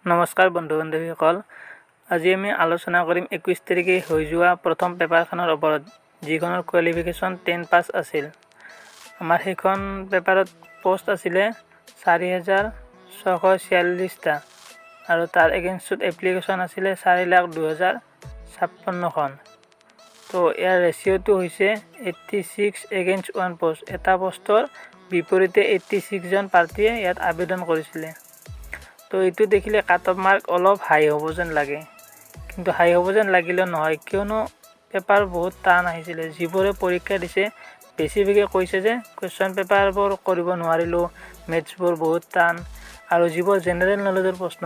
নমস্কাৰ বন্ধু বান্ধৱীসকল, আজি আমি আলোচনা কৰিম 21 তাৰিখে হৈ যোৱা প্ৰথম পেপাৰখনৰ ওপৰত, যিখনৰ কোৱালিফিকেশ্যন 10 পাছ আছিল। আমাৰ সেইখন পেপাৰত পষ্ট আছিলে 4646টা আৰু তাৰ এগেইনষ্টত এপ্লিকেশ্যন আছিলে 4,02,056খন। তো ইয়াৰ ৰেচিঅ'টো হৈছে 86 এগেইনষ্ট ওৱান পষ্ট। এটা পষ্টৰ বিপৰীতে 86জন প্ৰাৰ্থীয়ে ইয়াত আবেদন কৰিছিলে। তো এইটো দেখিলে কাট অফ মাৰ্ক অলপ হাই হ'ব যেন লাগে, কিন্তু হাই হ'ব যেন লাগিলেও নহয়, কিয়নো পেপাৰ বহুত টান আহিছিলে। যিবোৰে পৰীক্ষা দিছে, বেছিভাগে কৈছে যে কুৱেশ্যন পেপাৰবোৰ কৰিব নোৱাৰিলোঁ, মেথছবোৰ বহুত টান আৰু যিবোৰ জেনেৰেল নলেজৰ প্ৰশ্ন,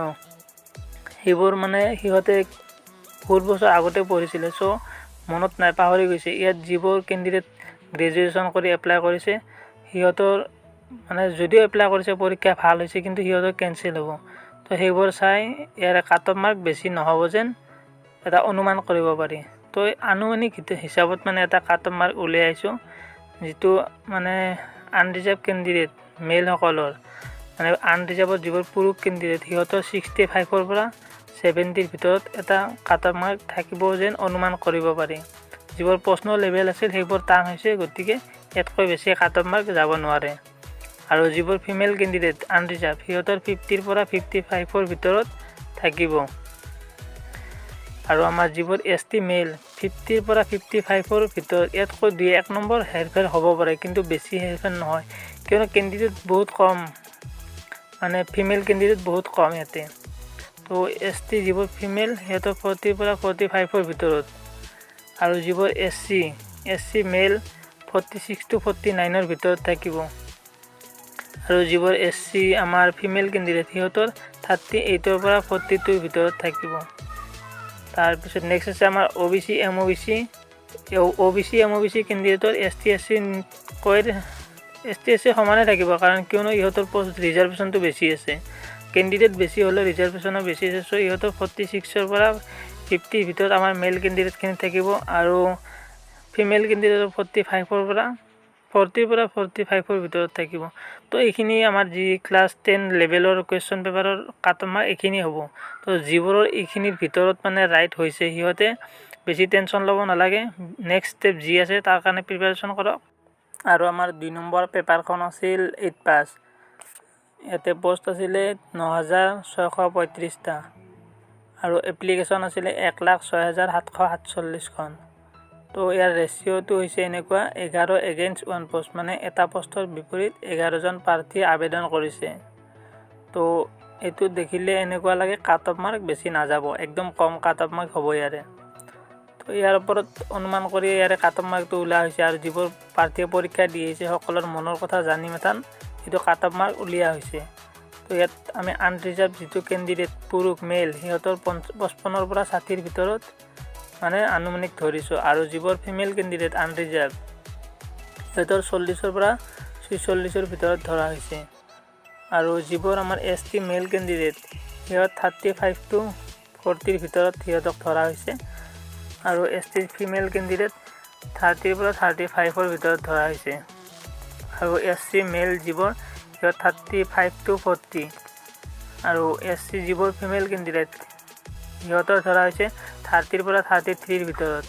সেইবোৰ মানে সিহঁতে বহুত বছৰ আগতে পঢ়িছিলে, চ' মনত নাই, পাহৰি গৈছে। ইয়াত যিবোৰ কেণ্ডিডেট গ্ৰেজুৱেশ্যন কৰি এপ্লাই কৰিছে, সিহঁতৰ মানে যদিও এপ্লাই কৰিছে, পৰীক্ষা ভাল হৈছে, কিন্তু সিহঁতৰ কেঞ্চেল হ'ব। তো সেইবোৰ চাই ইয়াৰে কাট অফ মাৰ্ক বেছি নহ'ব যেন এটা অনুমান কৰিব পাৰি। তো আনুমানিক হিচাপত মানে এটা কাট অফ মাৰ্ক উলিয়াইছোঁ, যিটো মানে আনৰিজাৰ্ভ কেণ্ডিডেট মেলসকলৰ, মানে আনৰিজাৰ্ভত যিবোৰ পুৰুষ কেণ্ডিডেট, সিহঁতৰ 65ৰ পৰা 70ৰ ভিতৰত এটা কাট অফ মাৰ্ক থাকিব যেন অনুমান কৰিব পাৰি। যিবোৰ প্ৰশ্ন লেভেল আছিল, সেইবোৰ টান হৈছে, গতিকে ইয়াতকৈ বেছি কাট অফ মাৰ্ক যাব নোৱাৰে। আৰু যিবোৰ ফিমেল কেণ্ডিডেট আনৰিজাৰ্ভ, সিহঁতৰ 50ৰ পৰা 55ৰ ভিতৰত থাকিব। আৰু আমাৰ যিবোৰ এছ টি মেল, 50ৰ পৰা 55ৰ ভিতৰত। ইয়াতকৈ দুই এক নম্বৰ হেৰফেৰ হ'ব পাৰে, কিন্তু বেছি হেৰফেৰ নহয়, কিয়নো কেণ্ডিডেট বহুত কম, মানে ফিমেল কেণ্ডিডেট বহুত কম ইয়াতে। তো এছ টি যিবোৰ ফিমেল, সিহঁতৰ 40ৰ পৰা 45ৰ ভিতৰত। আৰু যিবোৰ এছ চি মেল, 46 টু 49ৰ ভিতৰত থাকিব। আৰু যিবোৰ এছ চি আমাৰ ফিমেল কেণ্ডিডেট, সিহঁতৰ 38ৰ পৰা 42ৰ ভিতৰত থাকিব। তাৰপিছত নেক্সট আছে আমাৰ O' B C, M O' B C. O' B C, M O' B C কেণ্ডিডেটৰ এছ টি, এছ চি কৈ এছ টি, এছ চি সমানে থাকিব। কাৰণ কিয়নো ইহঁতৰ পষ্ট ৰিজাৰ্ভেশ্যনটো বেছি আছে। কেণ্ডিডেট বেছি হ'লেও ৰিজাৰ্ভেশ্যনো বেছি আছে। চ' ইহঁতৰ 46ৰ পৰা 50ৰ ভিতৰত আমাৰ মেল কেণ্ডিডেটখিনি থাকিব আৰু ফিমেল কেণ্ডিডেটৰ 40ৰ পৰা 45ৰ ভিতৰত থাকিব। তো এইখিনি আমাৰ যি ক্লাছ 10 লেভেলৰ কুৱেশ্যন পেপাৰৰ কাট অফ মাৰ্ক, এইখিনি হ'ব। তো যিবোৰৰ এইখিনিৰ ভিতৰত মানে ৰাইট হৈছে, সিহঁতে বেছি টেনশ্যন ল'ব নালাগে। নেক্সট ষ্টেপ যি আছে, তাৰ কাৰণে প্ৰিপেৰেশ্যন কৰক। আৰু আমাৰ 2 নম্বৰ পেপাৰখন আছিল 8 পাছ। ইয়াতে পষ্ট আছিলে 9635টা আৰু এপ্লিকেশ্যন আছিলে 1,06,747খন। তো ইয়াৰ ৰেচিঅ'টো হৈছে এনেকুৱা, 11 এগেইনষ্ট ওৱান পষ্ট, মানে এটা পষ্টৰ বিপৰীত 11জন প্ৰাৰ্থীয়ে আবেদন কৰিছে। তো এইটো দেখিলে এনেকুৱা লাগে কাট অফ মাৰ্ক বেছি নাযাব, একদম কম কাট অফ মাৰ্ক হ'ব ইয়াৰে। তো ইয়াৰ ওপৰত অনুমান কৰি ইয়াৰে কাট অফ মাৰ্কটো ওলোৱা হৈছে আৰু যিবোৰ প্ৰাৰ্থীয়ে পৰীক্ষা দি আহিছে, সকলৰ মনৰ কথা জানি মাথান এইটো কাট অফ মাৰ্ক উলিওৱা হৈছে। তো ইয়াত আমি আনৰিজাৰ্ভ যিটো কেণ্ডিডেট পুৰুষ মেল, সিহঁতৰ 55ৰ পৰা 60ৰ ভিতৰত মানে আনুমানিক ধৰিছোঁ। আৰু যিবোৰ ফিমেল কেণ্ডিডেট আনৰিজাৰ্ভ, সিহঁতৰ 40ৰ পৰা 46ৰ ভিতৰত ধৰা হৈছে। আৰু যিবোৰ আমাৰ এছ টি মেল কেণ্ডিডেট, সিহঁত 35 টু 40ৰ ভিতৰত সিহঁতক ধৰা হৈছে। আৰু এছ টি ফিমেল কেণ্ডিডেট 30ৰ পৰা 35ৰ ভিতৰত ধৰা হৈছে। আৰু এছ চি মেল যিবোৰ, সিহঁত 35 টু 40। আৰু এছ চি যিবোৰ ফিমেল কেণ্ডিডেট, সিহঁতৰ ধৰা হৈছে 30ৰ পৰা 33ৰ ভিতৰত।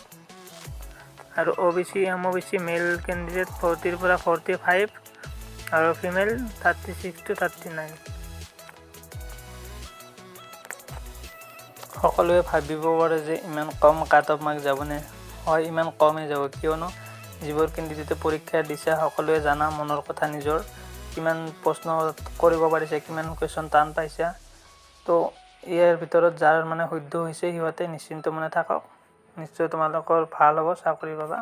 আৰু অ' B C, M O' B C মেল কেণ্ডিডেট 40ৰ পৰা 45 আৰু ফিমেল 36 টু 39। সকলোৱে ভাবিব পাৰে যে ইমান কম কাট অফ মাৰ্ক যাবনে? হয়, ইমান কমেই যাব, কিয়নো যিবোৰ কেণ্ডিডেটে পৰীক্ষা দিছে, সকলোৱে জানা মনৰ কথা নিজৰ, কিমান প্ৰশ্ন কৰিব পাৰিছে, কিমান কুৱেশ্যন টান পাইছা। তো ইয়াৰ ভিতৰত যাৰ মানে শুদ্ধ হৈছে, সিহঁতে নিশ্চিন্ত মনে থাকক। নিশ্চয় তোমালোকৰ ভাল হ'ব, চাকৰি পাবা।